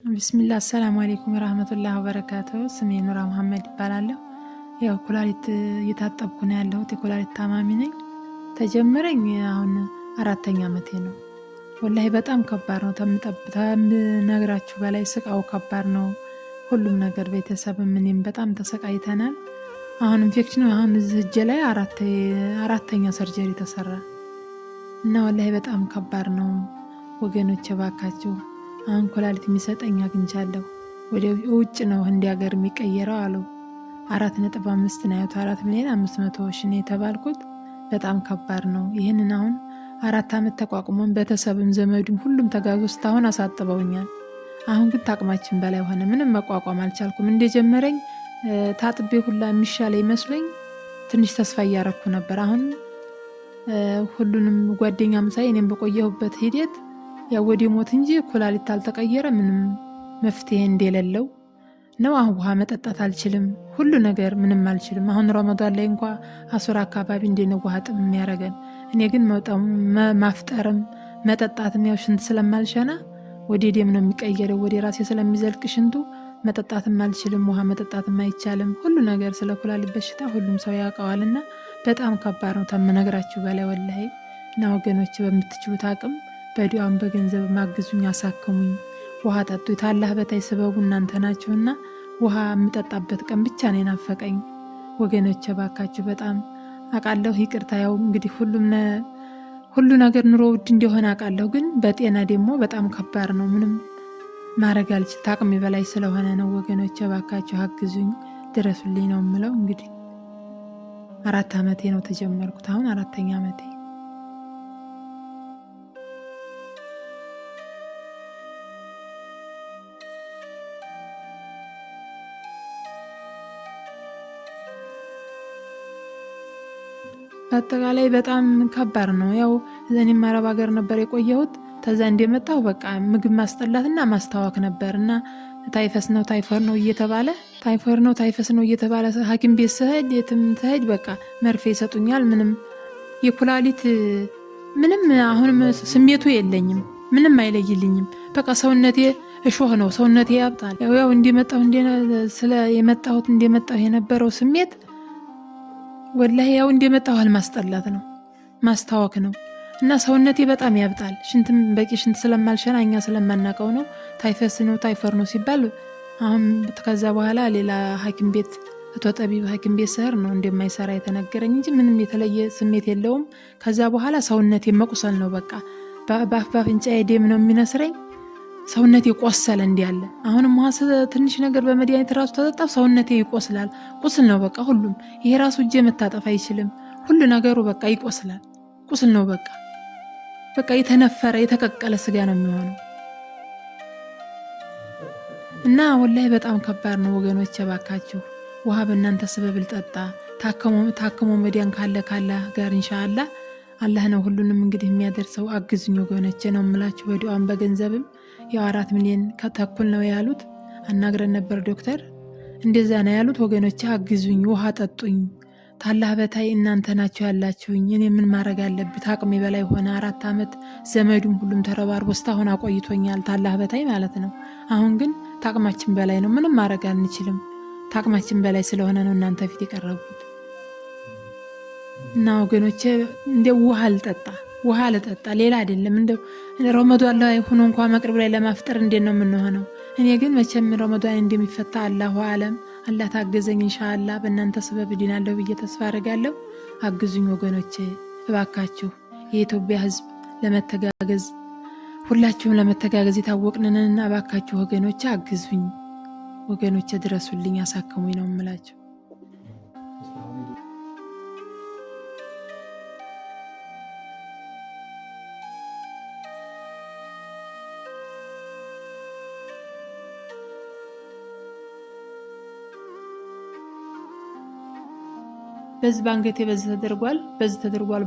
ቢስሚላህ አሰላሙ አለይኩም ወራህመቱላህ ወበረካቱ። ስሜ ኑራ መሀመድ ይባላለሁ። ያው ኩላሊት እየታጠብኩ ነው ያለሁት። የኩላሊት ታማሚ ነኝ። ተጀመረኝ አሁን 4ኛ ዓመቴ ነው። ወላሂ በጣም ከባድ ነው። ተምነግራችሁ በላይ ስቃው ከባድ ነው። ሁሉም ነገር ቤተሰብ ምንም በጣም ተሰቃይተናል። አሁን ኢንፌክሽኑ አሁን እዚህ እጄ ላይ 4ኛ surgery ተሰራ እና ወላሂ በጣም ከባድ ነው ወገኖች፣ እባካችሁ አሁን ኩላሊት የሚሰጠኝ አግኝቻለሁ። ወደ ውጭ ነው ህንድ ሀገር የሚቀየረው አሉ። 4.5 ነው ያሉት። 4,500,000 ነው የተባልኩት። በጣም ከባድ ነው። ይህንን አሁን 4 ዓመት ተቋቁሞን ቤተሰብም ዘመዱም ሁሉም ተጋግዞ እስካሁን አሳጥበውኛል። አሁን ግን ታቅማችን በላይ ሆነ። ምንም መቋቋም አልቻልኩም። እንደጀመረኝ ታጥቤ ሁላ የሚሻለ ይመስለኝ ትንሽ ተስፋ እያረኩ ነበር። አሁን ሁሉንም ጓደኛም ሳይ እኔም በቆየሁበት ሂደት ያው ወደ ሞት እንጂ ኩላሊት አልተቀየረ ምንም መፍትሄ እንደሌለው ነው። አሁን ውሃ መጠጣት አልችልም። ሁሉ ነገር ምንም አልችልም። አሁን ረመዳን ላይ እንኳ አሱር አካባቢ እንዴት ነው ውሃ ጥም የሚያደርገን? እኔ ግን ማፍጠርም መጠጣትም ያው ሽንት ስለማልሸና ወደ ደም ነው የሚቀየረው። ወደ ራሴ ስለሚዘልቅ ሽንቱ መጠጣትም አልችልም። ውሃ መጠጣትም አይቻልም። ሁሉ ነገር ስለ ኩላሊት በሽታ ሁሉም ሰው ያውቀዋልና በጣም ከባድ ነው ተምነግራችሁ በላይ ወላሂ። እና ወገኖች በምትችሉት አቅም በዱዓም በገንዘብ ማግዙኝ፣ አሳክሙኝ፣ ውሃ ጠጡ። ታላህ በታይ ስበቡ እናንተ ናችሁና ውሃ የምጠጣበት ቀን ብቻ ነው የናፈቀኝ። ወገኖች ባካችሁ በጣም አውቃለሁ። ይቅርታ ያው እንግዲህ ሁሉ ነገር ኑሮ ውድ እንደሆነ አውቃለሁ፣ ግን በጤና ደግሞ በጣም ከባድ ነው። ምንም ማድረግ አልችል ታቅሜ በላይ ስለሆነ ነው። ወገኖች ባካችሁ አግዙኝ፣ ድረሱልኝ ነው የምለው። እንግዲህ 4 ዓመቴ ነው ተጀመርኩት። አሁን 4ኛ ዓመቴ። በአጠቃላይ በጣም ከባድ ነው። ያው እኔም አረብ ሀገር ነበር የቆየሁት። ተዛ እንደመጣሁ በቃ ምግብ ማስጠላትና ማስታወክ ነበር እና ታይፈስ ነው ታይፎይድ ነው እየተባለ ታይፎይድ ነው ታይፈስ ነው እየተባለ ሐኪም ቤት ስሄድ የትም ስሄድ በቃ መርፌ ይሰጡኛል። ምንም የኩላሊት ምንም አሁንም ስሜቱ የለኝም። ምንም አይለይልኝም። በቃ ሰውነቴ እሾህ ነው። ሰውነቴ ያብጣል። ያው እንደመጣሁ ስለ የመጣሁት እንደመጣሁ የነበረው ስሜት ወላሂ ያው እንደመጣሁ አልማስጠላት ነው ማስታወክ ነው እና ሰውነቴ በጣም ያብጣል። ሽንትም በቂ ሽንት ስለማልሸና እኛ ስለማናቀው ነው ታይፈስ ነው ታይፎይድ ነው ሲባል አሁን ከዛ በኋላ ሌላ ሐኪም ቤት አቶ ጠቢብ ሐኪም ቤት ስሄድ ነው እንደማይሰራ የተነገረኝ እንጂ ምንም የተለየ ስሜት የለውም። ከዛ በኋላ ሰውነቴ መቁሰል ነው በቃ በአፍ በአፍንጫዬ ደም ነው የሚነስረኝ። ሰውነቴ ቆሰለ እንዲያለ አሁንም ውሃ ትንሽ ነገር በመድኃኒት ራሱ ተጠጣው ሰውነቴ ይቆስላል። ቁስል ነው በቃ ሁሉም ይሄ ራሱ እጄ መታጠፍ አይችልም። ሁሉ ነገሩ በቃ ይቆስላል። ቁስል ነው በቃ በቃ የተነፈረ የተቀቀለ ስጋ ነው የሚሆነው። እና ወላሂ በጣም ከባድ ነው ወገኖች፣ እባካችሁ ውሃ በእናንተ ስበብ ልጠጣ። ታክሞ መዳን ካለ ካለ ጋር ኢንሻአላህ አላህ ነው ሁሉንም እንግዲህ የሚያደርሰው። አግዙኝ ወገኖቼ ነው የምላችሁ በዱዓም በገንዘብም። ያው 4 ሚሊዮን ከተኩል ነው ያሉት። አናግረን ነበር ዶክተር፣ እንደዛ ነው ያሉት። ወገኖቼ አግዙኝ፣ ውሃ ጠጡኝ። ታላህ በታይ እናንተ ናችሁ ያላችሁኝ። እኔ ምን ማድረግ አለብኝ? ታቅሜ በላይ ሆነ። 4 ዓመት ዘመዱም ሁሉም ተረባርቦ እስካሁን አቆይቶኛል። ታላህ በታይ ማለት ነው። አሁን ግን ታቅማችን በላይ ነው። ምንም ማድረግ አንችልም። ታቅማችን በላይ ስለሆነ ነው እናንተ ፊት የቀረብኩት። እና ወገኖቼ እንደው ውሃ ልጠጣ ውሃ ልጠጣ ሌላ አይደለም። እንደው ረመዳን ላይ ሆኖ እንኳን መቅረብ ላይ ለማፍጠር እንዴት ነው የምንሆነው? እኔ ግን መቼም ረመዳን እንደሚፈታ አላሁ አለም። አላህ ታገዘኝ ኢንሻአላህ። በእናንተ ሰበብ ድናለሁ ብዬ ተስፋ አደርጋለሁ። አግዙኝ ወገኖቼ እባካችሁ። የኢትዮጵያ ሕዝብ ለመተጋገዝ ሁላችሁም ለመተጋገዝ የታወቅንንና እባካችሁ ወገኖቼ አግዙኝ፣ ወገኖቼ ድረሱልኝ፣ አሳክሙኝ ነው የምላችሁ። በዚህ ባንገቴ በዚህ ተደርጓል፣ በዚህ ተደርጓል።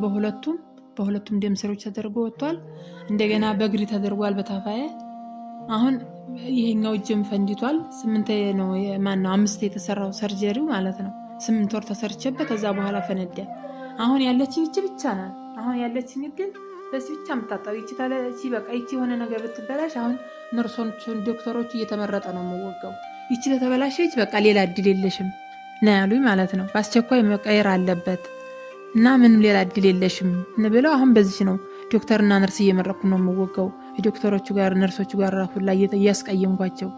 በሁለቱም ደም ስሮች ተደርጎ ወጥቷል። እንደገና በእግሪ ተደርጓል በታፋዬ። አሁን ይሄኛው እጅም ፈንዲቷል። 8 ነው ማነው 5 የተሰራው ሰርጀሪው ማለት ነው። 8 ወር ተሰርቼበት ከዛ በኋላ ፈነዳ። አሁን ያለችኝ እቺ ብቻ ናት። አሁን ያለችኝ ግን በዚህ ብቻ የምታጣው ይቺ ታለቺ በቃ ይቺ የሆነ ነገር ብትበላሽ አሁን ነርሶቹን ዶክተሮቹ እየተመረጠ ነው የምወጋው። ይቺ ተተበላሸች በቃ ሌላ እድል የለሽም ነው ያሉኝ ማለት ነው። በአስቸኳይ መቀየር አለበት እና ምንም ሌላ እድል የለሽም ብለው አሁን በዚች ነው ዶክተርና ነርስ እየመረኩ ነው የምወጋው። ዶክተሮቹ ጋር ነርሶቹ ጋር ሁላ እያስቀየምኳቸው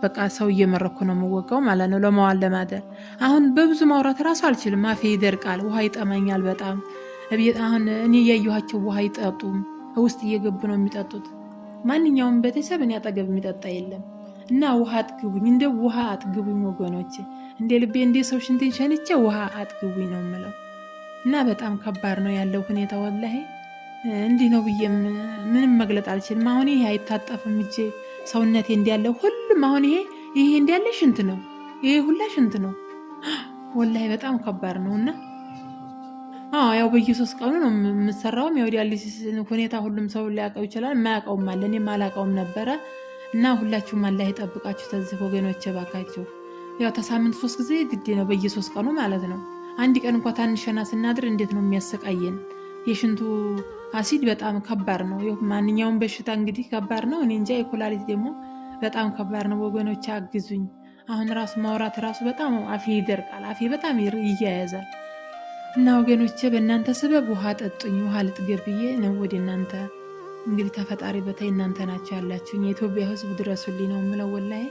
በቃ ሰው እየመረኩ ነው የምወጋው ማለት ነው። ለመዋል ለማደር አሁን በብዙ ማውራት እራሱ አልችልም። አፌ ይደርቃል፣ ውሃ ይጠማኛል በጣም። አሁን እኔ እያየኋቸው ውሃ አይጠጡም፣ ውስጥ እየገቡ ነው የሚጠጡት። ማንኛውም ቤተሰብ እኔ አጠገብ የሚጠጣ የለም እና ውሃ አጥግቡኝ፣ እንደ ውሃ አጥግቡኝ ወገኖቼ፣ እንደ ልቤ እንደ ሰው ሽንቴን ሸንቼ ውሃ አጥግቡኝ ነው የምለው። እና በጣም ከባድ ነው ያለው ሁኔታ ወላሂ። እንዲህ ነው ብዬ ምንም መግለጥ አልችልም። አሁን ይሄ አይታጠፍም እጄ ሰውነቴ እንዲያለ ሁሉም አሁን ይሄ እንዲያለ ሽንት ነው፣ ይሄ ሁላ ሽንት ነው። ወላሂ በጣም ከባድ ነው። እና አዎ ያው በየሶስት ቀኑ ነው የምሰራውም። ያው dialysis ሁኔታ ሁሉም ሰው ሊያውቀው ይችላል፣ የማያውቀውም አለ። እኔም አላውቀውም ነበረ። እና ሁላችሁም አላህ ይጠብቃችሁ ተዚህ ወገኖቼ ባካችሁ። ያው ተሳምንት 3 ጊዜ ግዴ ነው በየሶስት ቀኑ ማለት ነው። አንድ ቀን እንኳ ታንሸና ስናድር እንዴት ነው የሚያሰቃየን? የሽንቱ አሲድ በጣም ከባድ ነው። ማንኛውም በሽታ እንግዲህ ከባድ ነው። እኔ እንጃ የኩላሊት ደግሞ በጣም ከባድ ነው ወገኖች፣ አግዙኝ። አሁን ራሱ ማውራት ራሱ በጣም አፌ ይደርቃል። አፌ በጣም ይያያዛል። እና ወገኖቼ በእናንተ ስበብ ውሃ ጠጡኝ፣ ውሃ ልጥገብ ብዬ ነው ወደ እናንተ እንግዲህ ተፈጣሪ በታይ እናንተ ናቸው ያላችሁኝ። የኢትዮጵያ ሕዝብ ድረሱልኝ ነው የምለው። ወላሂ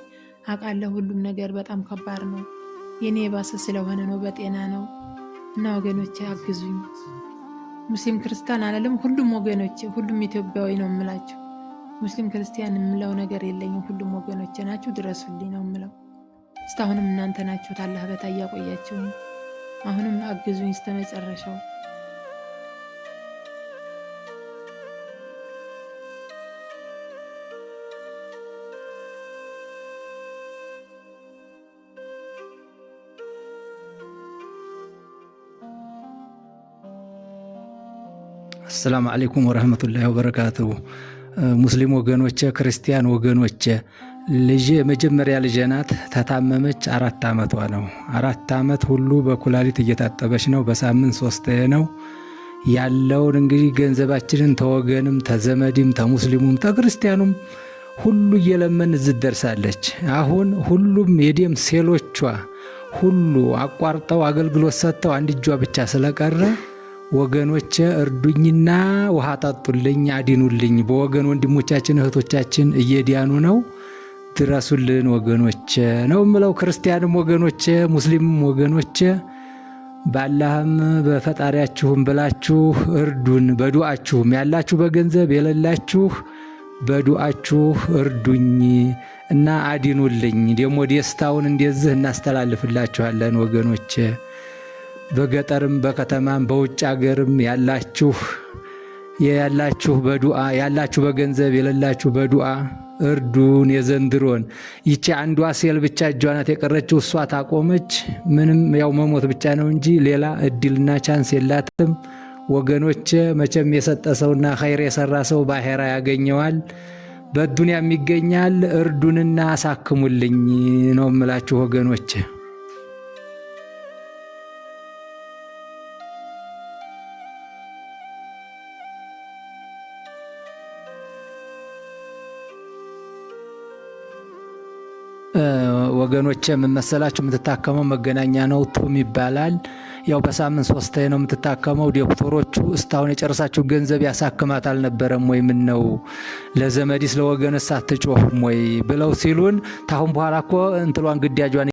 አውቃለሁ ሁሉም ነገር በጣም ከባድ ነው። የኔ የባሰ ስለሆነ ነው፣ በጤና ነው። እና ወገኖቼ አግዙኝ። ሙስሊም ክርስቲያን አላለም፣ ሁሉም ወገኖቼ፣ ሁሉም ኢትዮጵያዊ ነው የምላቸው። ሙስሊም ክርስቲያን የምለው ነገር የለኝም። ሁሉም ወገኖቼ ናችሁ፣ ድረሱልኝ ነው የምለው። እስካሁንም እናንተ ናችሁ ታላህ በታይ እያቆያችሁኝ። አሁንም አግዙኝ እስከመጨረሻው። አሰላሙ አለይኩም ወረህመቱላሂ ወበረካቱሁ። ሙስሊም ወገኖቼ፣ ክርስቲያን ወገኖቼ፣ ልጄ የመጀመሪያ ልጄ ናት። ተታመመች 4 ዓመቷ ነው። 4 ዓመት ሁሉ በኩላሊት እየታጠበች ነው። በሳምንት 3 ነው ያለውን እንግዲህ ገንዘባችንን ተወገንም ተዘመድም ተሙስሊሙም ተክርስቲያኑም ሁሉ እየለመን እዚህ ደርሳለች። አሁን ሁሉም የደም ሴሎቿ ሁሉ አቋርጠው አገልግሎት ሰጥተው አንድ እጇ ብቻ ስለቀረ ወገኖቼ እርዱኝና ውሃ ጠጡልኝ፣ አድኑልኝ። በወገን ወንድሞቻችን እህቶቻችን እየዲያኑ ነው። ድረሱልን ወገኖቼ ነው የምለው። ክርስቲያንም ወገኖቼ፣ ሙስሊምም ወገኖቼ ባላህም በፈጣሪያችሁም ብላችሁ እርዱን። በዱአችሁም ያላችሁ በገንዘብ የሌላችሁ በዱአችሁ እርዱኝ እና አድኑልኝ። ደግሞ ደስታውን እንደዚህ እናስተላልፍላችኋለን ወገኖቼ። በገጠርም በከተማም በውጭ ሀገርም ያላችሁ ያላችሁ በዱአ ያላችሁ በገንዘብ የሌላችሁ በዱአ እርዱን። የዘንድሮን ይቺ አንዷ ሴል ብቻ እጇ ናት የቀረችው። እሷ ታቆመች ምንም ያው መሞት ብቻ ነው እንጂ ሌላ እድልና chance የላትም። ወገኖቼ መቼም የሰጠ ሰውና ኸይር የሰራ ሰው ባሄራ ያገኘዋል፣ በዱንያም ይገኛል። እርዱንና አሳክሙልኝ ነው የምላችሁ ወገኖቼ። ወገኖቼ የምመሰላችሁ የምትታከመው መገናኛ ነው፣ ቱም ይባላል። ያው በሳምንት 3 ነው የምትታከመው። ዶክተሮቹ እስካሁን የጨረሳችሁ ገንዘብ ያሳክማት አልነበረም ወይ? ምን ነው ለዘመዲስ ለወገንስ አትጮሁም ወይ ብለው ሲሉን ታሁን በኋላ እኮ እንትሏን ግዳጇን